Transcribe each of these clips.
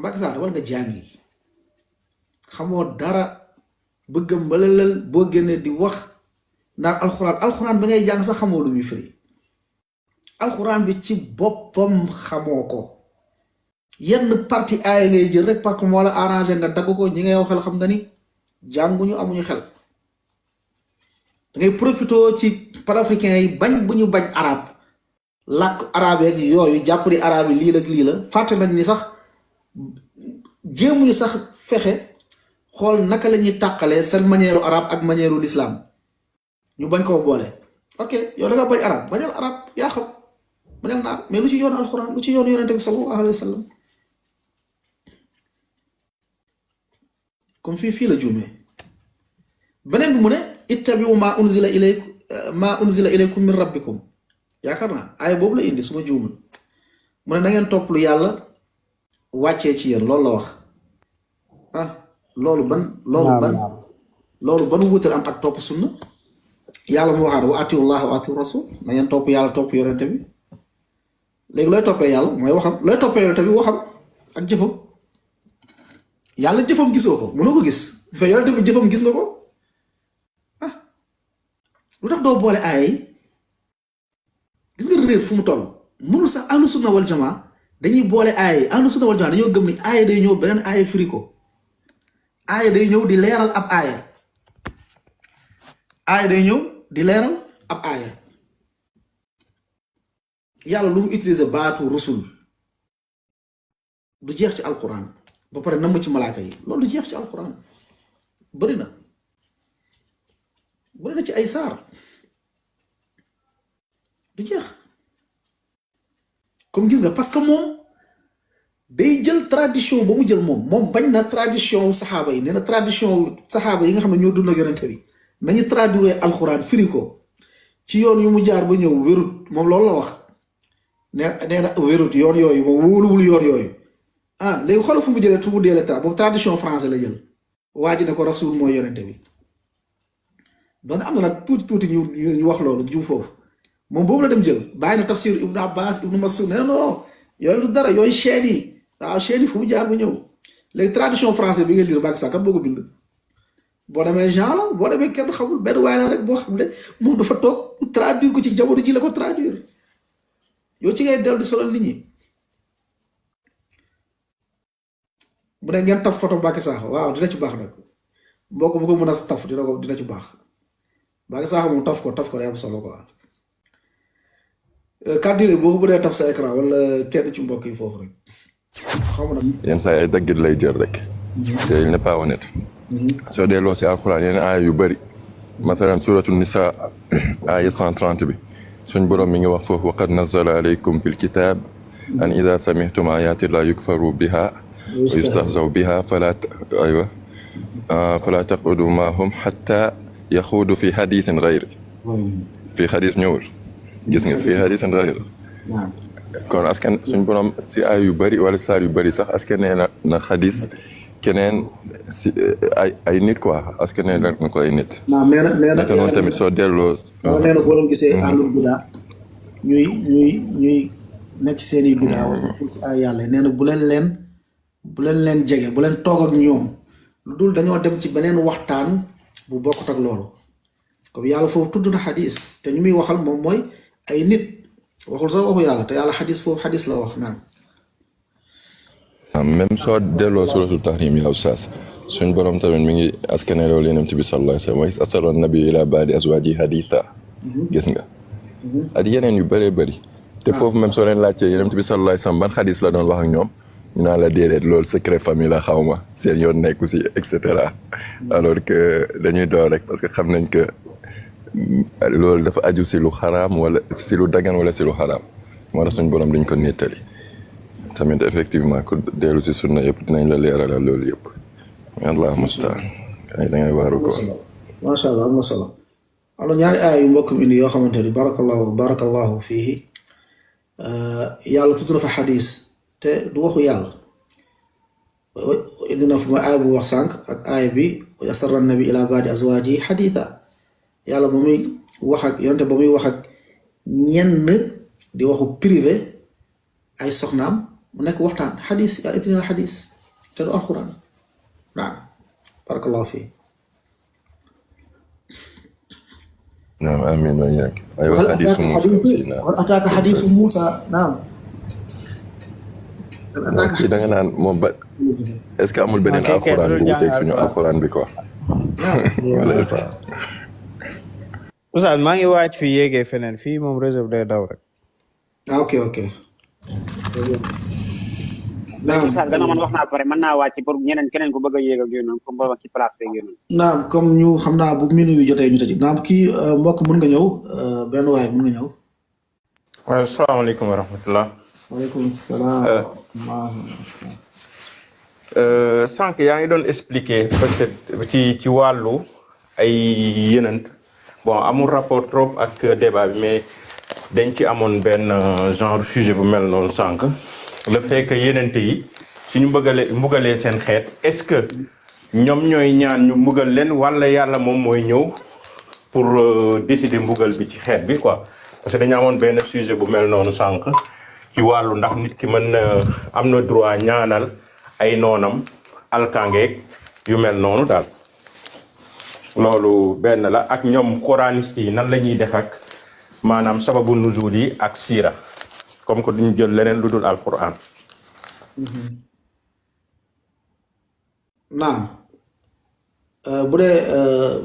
Mbacke Sarr wala nga jàngi xamoo dara bëgg mbalalal boo génnee di wax naan alxuraan bi ngay jàng sax xamoo lu muy firi alxuraan bi ci boppam xamoo ko yenn parti aaya ngay jël rek parce que moo la arrangé nga dagg ko ñi ngay waxal xam nga ni jànguñu amuñu xel dangay profité ci panafricain yi bañ bu ñu bañ arab làkk arabe ak yooyu jàpp ni arabe yi lii la lii la fàtte nañ ni sax jéemuñu sax fexe xool naka la ñuy tàqalee seen manière arabe ak manière l'islam ñu bañ koo boole ok yow da nga bañ arab bañal arab yaa xam bañal naar mais lu ci yoon alxuraan lu ci yoon yonente bi sallallahu alayhi wa sallam comme fii la juumee beneen bi mu ne ittabiu ma unzila ilaykum min rabbikum yaakaar naa aaya boobu la indi suma juumul mu ne na ngeen topp lu yàlla wàccee ci yéen loolu la wax loolu ban wutal am ak topp sunna yàlla mu waxaat wa atiu llah wa atiu rasul na ngeen topp yàlla topp yonente bi léegi looy toppee yàlla mooy waxam looy toppee yonente bi waxam ak jëfam yàlla jëfam gisoo ko mënoo ko gis mais yonente bi jëfam gis nga ko lu tax doo boole aaya yi gis nga réer fu mu toll mënul sax ahlu sunna wal jamaa dañuy boole aaya yi ahlu sunna wal jamaa dañoo gëm ni aaya day ñëw beneen aaya firi ko aaya day ñëw di leeral ab aaya day ñëw di leeral ab aaya yàlla lu mu utiliser baatu rusul du jeex ci alquran ba pare namm ci malaaka yi loolu du jeex ci alquran bëri na ci ay saar du jeex comme gis nga parce que moom day jël tradition ba mu jël moom bañ na tradition wu saxaaba yi nee na tradition wu saxaaba yi nga xam ne ñoo dund ak yonente bi nañu traduire alxuraan firi ko ci yoon yu mu jaar ba ñëw wérut moom loolu la wax nee na wérut yoon yooyu moom wóoluwul yoon yooyu léegi xoolal fu mu jëlee fu mu deelee boobu tradition français la jël waa ji ne ko rasul mooy yonente bi donc am na nag tuuti ñu wax loolu jum foofu moom boobu la dem jël bàyyi na tafsir ibnu abbas ibnu masud nee na non yooyu du dara yooyu chaîne yi waaw chaîne yi fu mu jaar ba ñëw léegi tradition français bi nga lire Mbacke Sarr kat boo ko bind boo demee Jean la boo demee kenn xamul benn waay la rek boo xam ne moom dafa toog traduire ko ci jamono ji la ko traduire yow ci ngay dellu di solal nit ñi mu ne ngeen taf photo Mbacke Sarr waaw dina ci baax nag mbokk bu ko mën a taf dina ci baax Mbacke Sarr moom taf ko day am solo quoi kàddu yi boo ko mënee taf sa écran wala kenn ci mbokk yi foofu rek xaw ma nag. yenn saa yi ay daggit lay jël rek. te il n'est pas honnête. soo delloo si alxuraan yenn aaya yu bëri. masalan suratul nisa aaya 130 bi suñ borom mi ngi wax foofu wa qad nazzala alaykum fil kitab an ida samihtum ayati la yukfaru biha wa yustahzaw biha fala taqudu mahum hatta yaxuudu fi hadithin gayri fi hadith ñëwul gis nga fi hadithin gayri kon askan suñ borom si ay yu bëri wala saar yu bëri sax askan nee na xadis keneen si ay nit quoi askan nee na ko ay nit nee na naka noonu tamit soo delloo nee na boo leen gisee ahlul bidaa ñuy nekk seen i bidaa wala si ay yàlla nee na bu leen leen jege bu leen toog ak ñoom lu dul dañoo dem ci beneen waxtaan bu bokkut ak loolu comme yàlla foofu tudd na xadis te ñu muy waxal moom mooy ay nit waxul sax waxu yàlla te yàlla xadis foofu xadis la wax naan même soo delloo suratul tahrim yaa ustaas suñ borom tamit mi ngi askane loolu yonent bi sallallahu alayhi wa sallam wa is asarra nabi ila baadi azwaji haditha gis nga ak yeneen yu bëree bëri te foofu même soo leen laajtee yonent bi sallallahu alayhi wa sallam ban xadis la doon wax ak ñoom ñu naan la déedéet loolu secret famille la xaw ma seen yoon nekku si et cetera alors que dañuy door rek parce que xam nañ que loolu dafa aju si lu xaraam wala si lu dagan wala si lu xaraam moo tax suñ borom duñ ko nettali tamit effectivement ku dellu si sunna yëpp dinañ la leeralal loolu yëpp Allah mustaan ay da ngay waaru ko macha allah am na solo alors ñaari aay yu mbokk mi ni yoo xamante ni barakallahu fiihi yàlla tudd na fa xadis te du waxu yàlla indi na fa mooy aay bu wax sànq ak aay bi asarra nabi ila baadi azwaaji xaditha yàlla ba muy wax ak yonte ba muy wax ak ñenn di waxu privé ay soxnaam mu nekk waxtaan xadis yaa itina xadis te du alxuraan naam barakallahu fi naam amiin wa iyaak aywa وهل xadiisu أتاك Muusaa حديث aussi naam وهل أتاك حديث موسى نعم هل non أتاك kii da nga حديث naan moom ba est-ce que amul beneen Okay, alxuraan dudul bu wuteeg jàng suñu alquran. alxuraan bi quoi نعم wala Oustaz maa ngi waaj fi yéegee feneen fii moom réseau bi day daw rek. اوكي اوكي léegi نعم Oustaz gannaaw man wax naa ba pare mën naa wàcc pour ñeneen keneen ku bëgg a yéeg ak yooyu noonu comme ba ci place beeg yooyu noonu. naam comme ñu xam naa bu minuit yu jotee ñu tëj naam kii mbokk mën nga ñëw benn waay mën nga ñëw waaw salaamaaleykum wa rahmatullah. waaleykum salaam Sànq yaa ngi doon expliquer peut-être ci wàllu ay yenant bon amul rapport trop ak débat bi mais dañ ci amoon benn genre sujet bu mel noonu sànq le fait que yenente yi suñu mbugalee seen xeet est-ce que ñoom ñooy ñaan ñu mbugal leen wala yàlla moom mooy ñëw pour décider mbugal bi ci xeet bi quoi parce que dañu amoon benn sujet bu mel noonu sànq ci wàllu ndax nit ki mën na am na droit ñaanal ay noonam alkangeeg yu mel noonu daal loolu benn la ak ñoom coraniste yi nan la ñuy def ak maanaam sababu nuzul yi ak siira comme que duñu jël leneen lu dul alquran. naam bu dee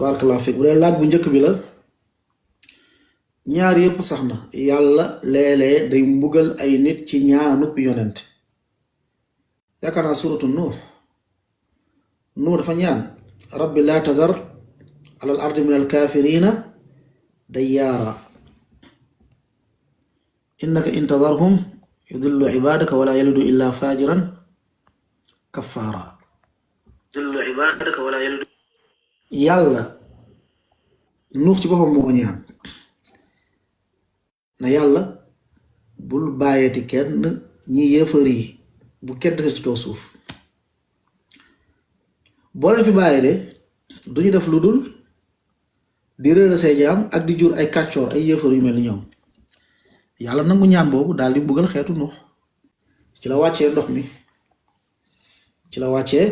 barakallahu fiik bu dee laaj bu njëkk bi la ñaar yëpp sax na yàlla léeg-léeg day mbugal ay nit ci ñaanub yonent yaakaar naa suratu nuux dafa ñaan rabbi laa tadar ala al ardi min al kafirina dayyaara innaka in tadarhum yudillu ibadaka wala yalidu illa fajiran kaffaara yàlla nuux ci boppam moo ñaan na yàlla bul bàyyeti kenn ñi yéefar yi bu kenn dese ci kaw suuf boo leen fi bàyyi de duñu def lu dul di réer say jaam ak di jur ay kàccoor ay yéefar yu mel ni ñoom yàlla nangu ñaan boobu daal di buggal xeetu nuux ci la wàccee ndox mi ci la wàccee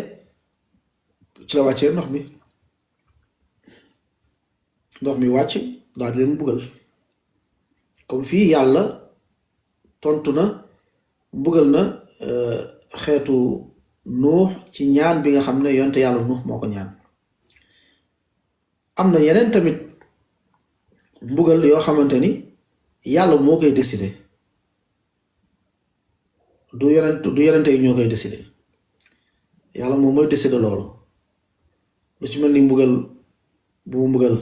ndox mi wàcc daal di leen buggal comme fii yàlla tontu na mbugal na xeetu nuux ci ñaan bi nga xam ne yonte yàlla nuux moo ko ñaan am na yeneen tamit mbugal yoo xamante ni yàlla moo koy décider du yonente yi ñoo koy décider yàlla moom mooy décider loolu lu ci mel ni mbugal bu mu mbugal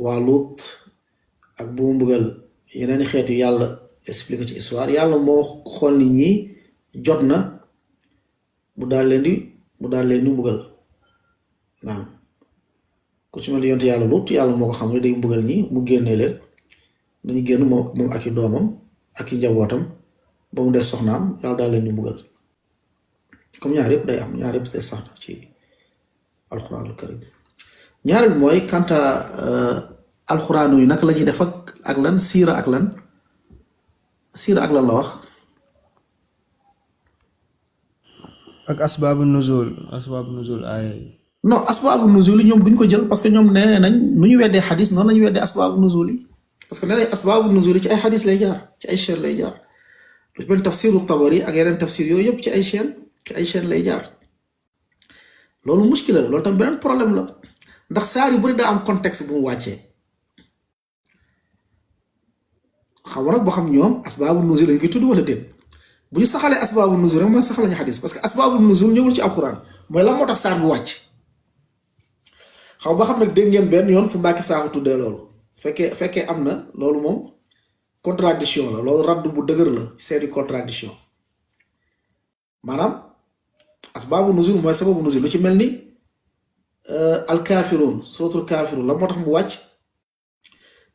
waa Luut ak bu mu mbugal yeneen xeetu yàlla expliqué ci histoire yàlla moo xool nit ñi jot na mu daal leen di mbugal naam ku ci mel ni yonte yàlla Luut yàlla moo ko xam ne day mbugal ñi mu génnee leen dañu génn moom ak i doomam ak i njabootam ba mu des soxnaam yàlla daal leen di mbugal comme ñaar yëpp day am ñaar yëpp day sax na ci alxuraanul karim ñaareel bi mooy kanta alxuraanu yi naka la ñuy def ak lan siira ak lan la wax ak asbaabu nuzul ay non asbaabu nuzul yi ñoom duñ ko jël parce que ñoom nee nañ nu ñu weddee xadis noonu la ñu weddee asbaabu nuzul yi parce que nee nañ asbaabu nuzul yi ci ay xadis lay jaar ci ay chaîne lay jaar lu ci mel tafsiru tabari ak yeneen tafsir yooyu yëpp ci ay chaîne lay jaar loolu muskila la loolu tam beneen problème la ndax saar yu bari daa am contexte bu mu wàccee xam nga nag boo xam ñoom asbaabu nuzul lañ koy tudd wala déet bu ñu saxalee asbaabu nuzul rek mooy saxal nañu xadis parce que asbaabu nuzul ñëwul ci alxuraan mooy lan moo tax saar bu wàcc xaw ba xam nag dégg ngeen benn yoon fu Mbàkke Saaxu tuddee loolu fekkee am na loolu moom contradiction la loolu radd bu dëgër la seeni contradiction maanaam asbaabu nuzul mooy sababu nuzul lu ci mel ni alkaafiruun suratul kaafiruun la moo tax mu wàcc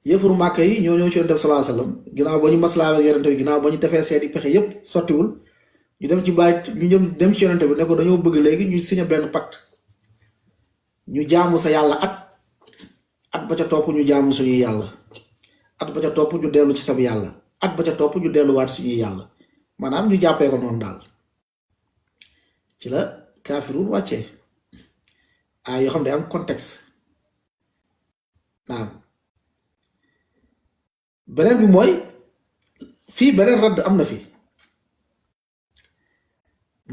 yëfaru màkka yi ñoo ñëw ci yonent bi sallallahu alayhi wasallam ginnaaw ba ñu maslaa ak yonent bi ginnaaw ba ñu defee seeni pexe yépp sottiwul ñu dem ci yonent bi ne ko dañoo bëgg léegi ñu signé benn pacte ñu jaamu sa yàlla at ba ca topp ñu jaamu suñuy yàlla at ba ca topp ñu dellu ci sab yàlla at ba ca topp ñu delluwaat suñuy yàlla maanaam ñu jàppee ko noonu daal ci la kaafiruun wàccee ay yoo xam ne am contexte naam beneen bi mooy fii beneen radd am na fi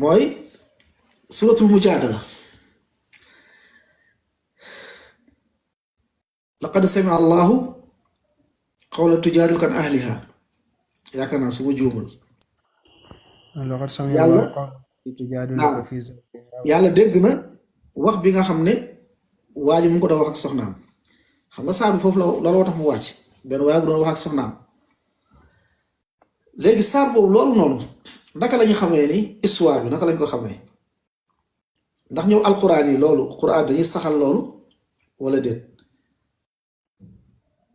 mooy suratul mujaadala laqad samia allahu qawla tujaadiluka an ahliha yaakaar naa su ma juumul laqad sami'a Allahu qawla tujaadiluka fi zawjiha yàlla dégg na wax bi nga xam ne waa ji mu ngi ko doon wax ak soxnaam xam nga saar bi foofu la looloo tax mu wàcc benn waaye bu doon wax ak soxnaam léegi saar boobu loolu noonu naka la ñu xamee ni histoire bi naka lañ ko xamee ndax ñëw alquran yi loolu quran dañuy saxal loolu wala déet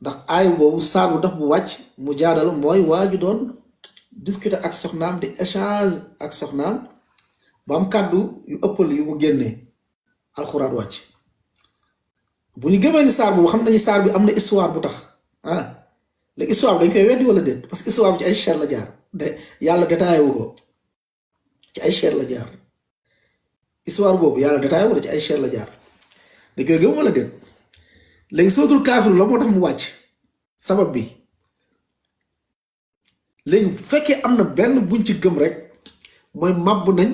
ndax aay boobu saar bu daf bu wàcc mu jaadal mooy waa ju doon discuter ak soxnaam di échange ak soxnaam ba am kàddu yu ëppal yu mu génnee alxuraan wàcc bu ñu gëmee ni saar boobu xam nañu saar bi am na histoire bu tax léegi histoire bi dañ koy weddi wala déet parce que histoire bi ci ay chaîne la jaar de yàlla détaillé wu ko ci ay chaîne la jaar histoire boobu yàlla détaillé wu ko ci ay chaîne la jaar dañ koy gëm wala déet léegi suratul kaafir la moo tax mu wàcc sabab bi léegi bu fekkee am na benn buñ ci gëm rek mooy màbb nañ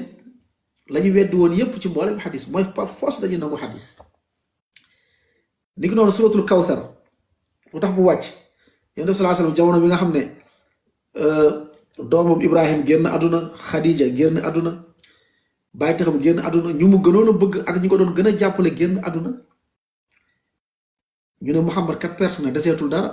la ñu weddi woon yépp ci mboolem xadis mooy par force dañuy nangu xadis ni ki noonu suratul kawthar lu tax mu wàcc yonent bi sallallahu alayhi wasallam jamono bi nga xam ne doomam Ibrahim génn àdduna Khadija génn àdduna bàyyi taxam génn àdduna ñu mu gënoon a bëgg ak ñu ko doon gën a jàppale génn àdduna ñu ne Muhammad kat perte na deseetul dara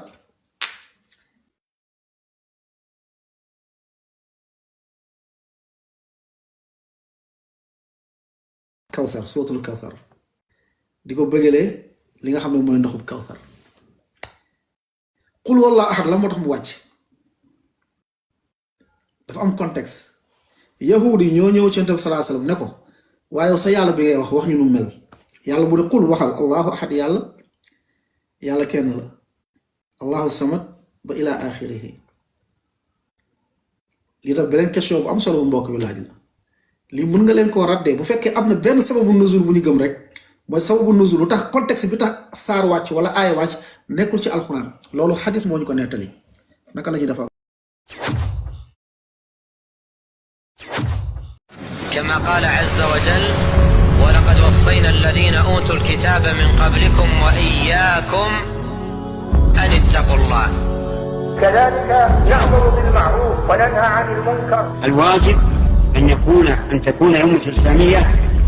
kawsar suratul kawsar di ko bëggalee li nga xam ne mooy ndoxub kawsar qul wallahu ahad la moo tax mu wàcc dafa am contexte yahudi yi ñoo ñëw ci Yonent bi sallallahu alayhi wasallam ne ko waaye sa yàlla bi ngay wax ñu nu mel yàlla mu ne qul waxal allahu ahad yàlla kenn la allahu samad ba ila axirihi lii tax beneen question bu am solo bu mbokk bi laaj la lii mën nga leen koo raddee bu fekkee am na benn sababu nuzul bu ñu gëm rek mooy sababu nuzul lu tax contexte bi tax saar wàcc wala aaya wàcc nekkul ci alxuraan loolu xadis moo ñu ko nettali naka la ñuy defar كما قال عز وجل ولقد وصينا الذين أوتوا الكتاب من قبلكم وإياكم أن اتقوا الله كذلك نأمر بالمعروف وننهى عن المنكر. الواجب أن تكون أمة الإسلامية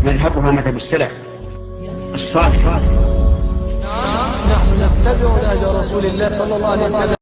مذهبها مذهب السلف الصالح. نحن نتبع نهج رسول الله صلى الله عليه وسلم.